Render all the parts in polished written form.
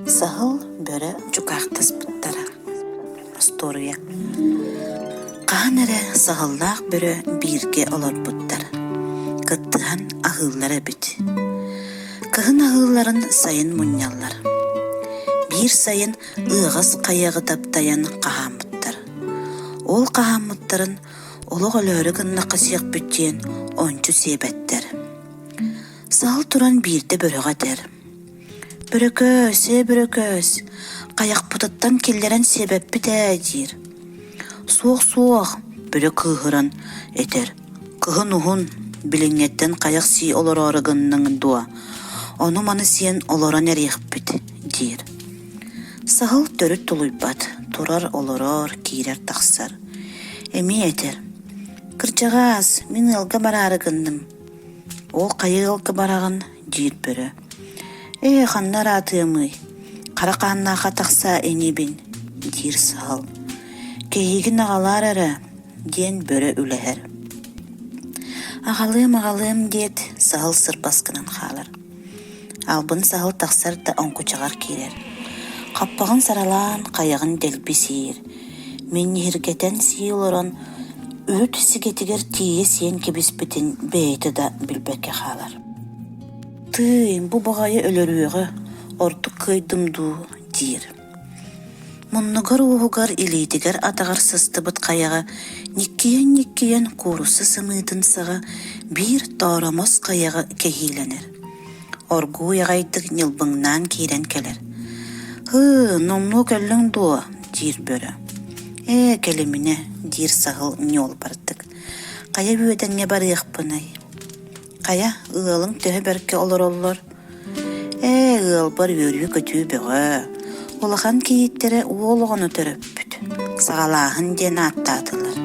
Саһыл, бөрө дьукаахтаспыттара. Остуоруйа Хаһан эрэ саһыллаах бөрө бииргэ олорбуттар, кыттыһан аһыыллар эбит. Кыһын аһыылларын сайын мунньаллар. Биир сайын ыаҕас хайаҕы таптайан хаһааммыттар. Ол хаһааммыттарын олох өлөөрү гыннахха сиэхпит диэн ончу сиэбэттэр. Саһыл туран биирдэ бөрөҕө этэр: «Бөрөкөөс, ээ бөрөкөөс, хайахпытыттан киллэрэн сиэбэппит ээ» диир. «Суох-суох», бөрө кыыһыран этэр, «кыһын уһун, билиҥҥэттэн хайах сии олороору гынныҥ дуо, ону-маны сиэн олорон эриэхпит» диир. Саһыл төрүт тулуйбат, турар-олорор, киирэр-тахсар. Эмиэ этэр: «Кырдьаҕаас, мин ыалга бараары гынным». «Ол хайа ыалга бараҕын?» диир бөрө. «Ээ, ханна ыраатыамый, хара хааннаахха тахса инибин» диир саһыл. «Кэһиигин аҕалаар эрэ» диэн бөрө үлэһэр. «Аҕалыам, аҕалыам» диэт, саһыл сырбас гынан хаалар. Албын саһыл тахсар да оҥкучаҕар киирэр. Хаппаҕын саралаан, хайаҕын дэлби сиир. Минньиһиргэтэн сии олорон, үрүт сигэтигэр тиийэ сиэн кэбиспитин бэйэтэ да билбэккэ хаалар. «Тыый, бу баҕайы өлөрүөҕэ, ордук кыайдым дуу» диир. Муннугар-уоһугар, илиитигэр-атаҕар сыстыбыт хайаҕа ньиккийэн-ньиккийэн куурусса сымыытын саҕа биир тооромос хайаҕы кэһиилэнэр. Оргууй аҕайдык ньылбыҥнаан киирэн кэлэр: «Һыы, номнуо кэллиҥ дуо?» диир бөрө. «Ээ, кэлиминэ» диир саһыл ньуолбардык. «Хайа үөдэҥҥэ барыахпыный?» Хайа, ыалыҥ төһө бэркэ олороллор? Ээ, ыалбар үөрүү-көтүү бөҕө. Улахан кийииттэрэ уол оҕону төрөппүт. Саҕалааһын диэн ааттаатылар.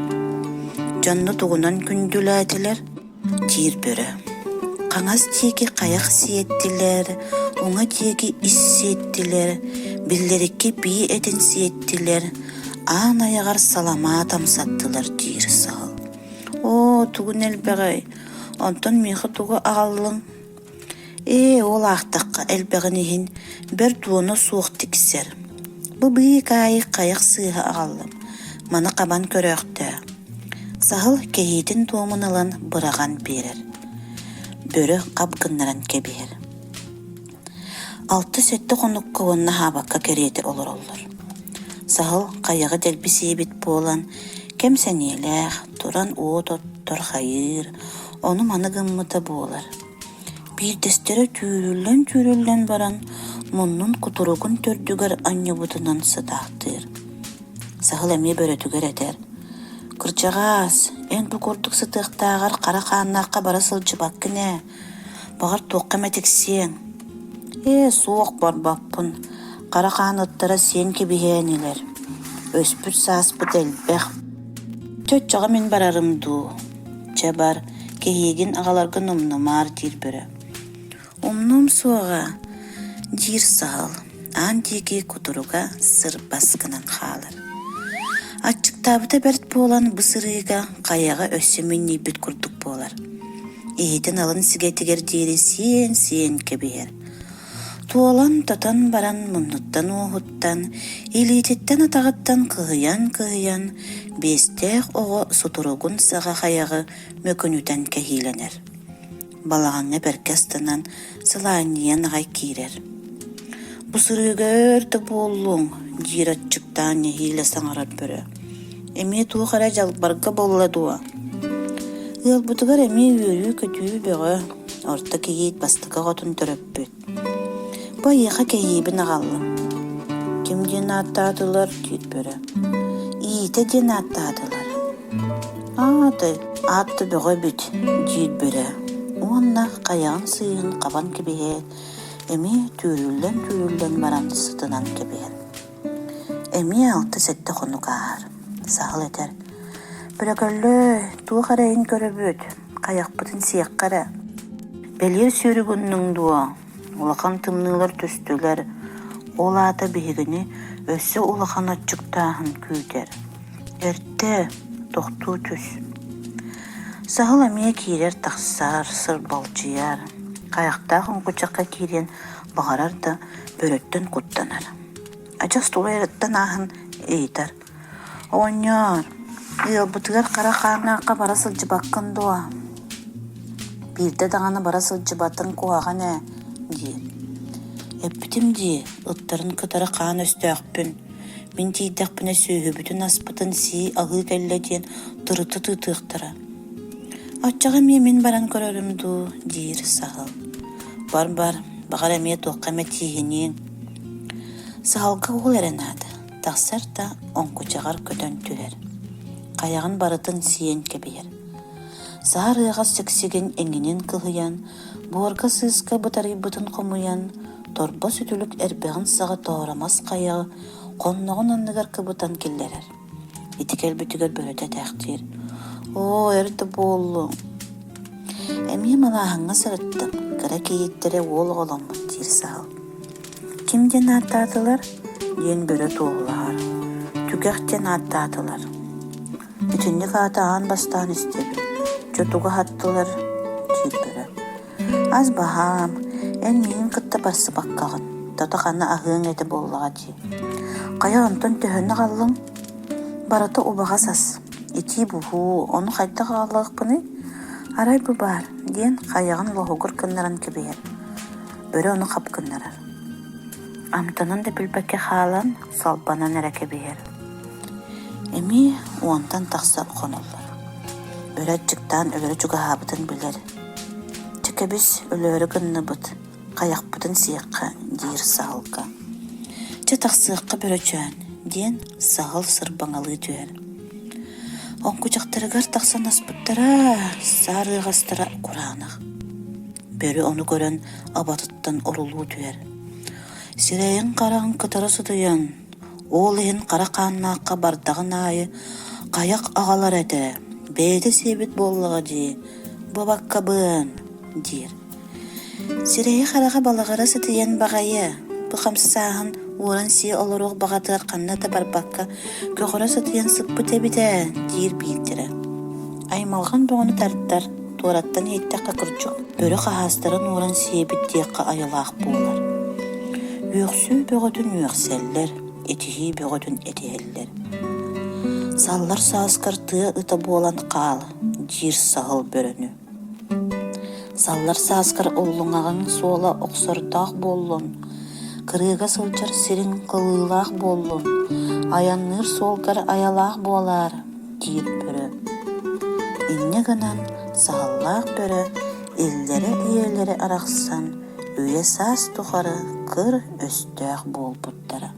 Дьонно тугунан күндүлээтилэр? диир бөрө. Хаҥас диэки хайах сиэттилэр, уҥа диэки ис сиэттилэр, биллэрикки бии этин сиэттилэр, аан айаҕар саламаат амсаттылар диир саһыл. Оо, тугун элбэҕэй, онтон миэхэ тугу аҕаллыҥ? Ээ, ол аахтахха элбэҕин иһин бэрт уона суох тиксэр. Бу быыкаайы хайах сыыһа аҕаллым, маны хабан көрөөхтөө. Саһыл кэһиитин туомун ылан быраҕан биэрэр. Бөрө хап гыннаран кэбиһэр. Алта-сэттэ хонукка уонна аһаабакка кэриэтэ олороллор. Саһыл хайаҕы дэлби сиэбит буолан, кэм сэниэлээх, туран уот оттор хайыыр, ону-маны гыммыта буолар. Биирдэстэрэ түүрүллэн-түүрүллэн баран, муннун кутуругун төрдүгэр анньыбытынан сытаахтыыр. Саһыл эмиэ бөрөтүгэр этэр: «Кырдьаҕаас, эн бу курдук сытыахтааҕар хара хааннаахха бара сылдьыбаккын ээ, баҕар туохха эмэ тиксиэҥ». «Ээ, суох барбаппын, хара хаан ыттара сиэн кэбиһээ инилэр, өспүт сааспыт элбэх. Чэ, оччоҕо мин барарым дуу, чэ бар, кэһиигин аҕаларгын умнумаар» диир бөрө. «Умнуом суоҕа» диир саһыл, аан диэки кутуруга сырбас гынан хаалар. Аччыктаабыта бэрт буолан бу сырыыга хайаҕа өссө минньийбит курдук буолар. Иһитин алын сигэтигэр диэри сиэн-сиэн кэбиһэр. Туолан-тотон баран муннуттан-уоһуттан, илиититтэн-атаҕыттан кыһыйан-кыһыйан, биэстээх оҕо сутуругун саҕа хайаҕы мөкүнүтэн кэһиилэнэр. Балаҕаҥҥа бэркэ астынан, сылаанньыйан аҕай киирэр. «Бу сырыыга өр да буоллуҥ» диир аччыктаан нэһиилэ саҥарар бөрө. «Эмиэ туох эрэ дьалбарга буолла дуо?» Ыалбытыгар эмиэ үөрүү-көтүү бөҕө, орто кийиит бастакы оҕотун төрөппүт. Бу эйиэхэ кэһиибин аҕаллым. Ким диэн ааттаатылар диир бөрө. Иитэ диэн ааттаатылар. Аата, аат да бөҕө эбит диир бөрө уонна хайаҕын сыыһын хабан кэбиһээт, эмиэ түүрүллэн-түүрүллэн баран сытынан кэбиһэр. Эмиэ алта-сэттэ хонук ааһар, саһыл этэр: «Бөрөкөллөө, туох эрэйин көрөбүт, хайахпытын сиэххэ эрэ. Бэлиэр сүүрүк гынныҥ дуо, улахан тымныылар түстүлэр, ол аата биһигини өссө улахан аччыктааһын күүтэр. Эрдэ, тохтуу түс». Саһыл эмиэ киирэр-тахсар, сырбалдьыйар, хайахтаах оҥкучахха киириэн баҕарар да. Бөрөттөн куттанар. Адьас тулуйарыттан ааһан ыйытар: «Оҕонньоор, ыалбытыгар хара хааннаахха бара сылдьыбаккын дуо?» «Биирдэ даҕаны бара сылдьыбатыҥ куһаҕан ээ» диир. «Эппитим дии, ыттарын кытары хаан өстөөхпүн, мин тиийдэхпинэ сүөһүбүтүн-аспытын сии-аһыы кэллэ диэн тырыта тыытыахтара» «Оччоҕо эмиэ мин баран көрөрүм дуу?» диир саһыл. «Бар-бар, баҕар эмиэ туохха эмэ тииһиниэҥ» Саһылга уол эрэ наада, тахсар да оҥкучаҕар көтөн түһэр, хайаҕын барытын сиэн кэбиһэр. Саар ыаҕас сиксигин эҥинин кыһыйан, буорга сыыска бытарыйбытын хомуйан, торбос үтүлүк эрбэҕин саҕа тооромос хайаҕы хонноҕун анныгар кыбытан киллэрэр. Ити кэлбитигэр бөрөтө этээхтиир: «Оо, эр да буоллуҥ, эмиэ малааһыҥҥа сырыттым, кыра кийииттэрэ уол оҕоломмут» диир саһыл. «Ким диэн ааттаатылар?» диэн бөрө туоһулаһар. «Түгэх диэн ааттаатылар. Итинник ааты аан бастаан истэбин. Дьэ тугу аһаттылар?» диир бөрө. «Ас баһаам, эн миигин кытта барсыбаккаҕын, тото ханна аһыаҥ этэ буоллаҕа дии. Хайа онтон төһөнү аҕаллыҥ?» «Барыта убаҕас ас, итии буһуу, ону хайдах аҕалыахпыный? Арай бу баар» диэн хайаҕын лоһугур гыннаран кэбиһэр. Бөрө ону хап гыннарар. Амтанын да билбэккэ хаалан, салбанан эрэ кэбиһэр. Эмиэ уонтан тахса хоноллор. Бөрө аччыктаан өлөрө чугаһаабытын билэр. «Чэ кэбис, өлөөрү гынныбыт, хайахпытын сиэххэ» диир саһылга. «Чэ тахсыахха бөрөчөөн» диэн саһыл сырбаҥалыы түһэр. Оҥкучахтарыгар тахсан аспыттара, саар ыаҕастара кураанах. Бөрө ону көрөн абатыттан орулуу түһэр. Сирэйин-хараҕын кытары сытыйан, ол иһин хара хааннаахха бардаҕын аайы хайах аҕалар этэ, бэйэтэ сиэбит буоллаҕа дии, бабаккабын диир. Сирэйэ-хараҕа балаҕара сытыйан баҕайы, бу хамсааһын уоран сии олоруох баҕатыгар ханна да барбакка көҕөрө сытыйан сыппыт эбит ээ диир биирдэрэ. Аймалҕан бөҕөнү тардар, туораттан иһиттэххэ кырдьык, бөрө хаһаастарын уоран сиэбит диэххэ айылаах буолар. Үөхсүү бөҕөтүн үөхсэллэр, этиһии бөҕөтүн этиһэллэр. Саллар сааскар тыа ыта буолан хаал, диир саһыл бөрөнү. Саллар сааскар уллуҥаҕыҥ суола охсордоох буоллун, кырыыга сылдьар сириҥ кылыылаах буоллун, айанныыр суолгар айалаах буолаар, диир бөрө. Инньэ гынан саһыллаах бөрө иллэрэ-ийэлэрэ арахсан үйэ-саас тухары кыр өстөөх буолбуттара.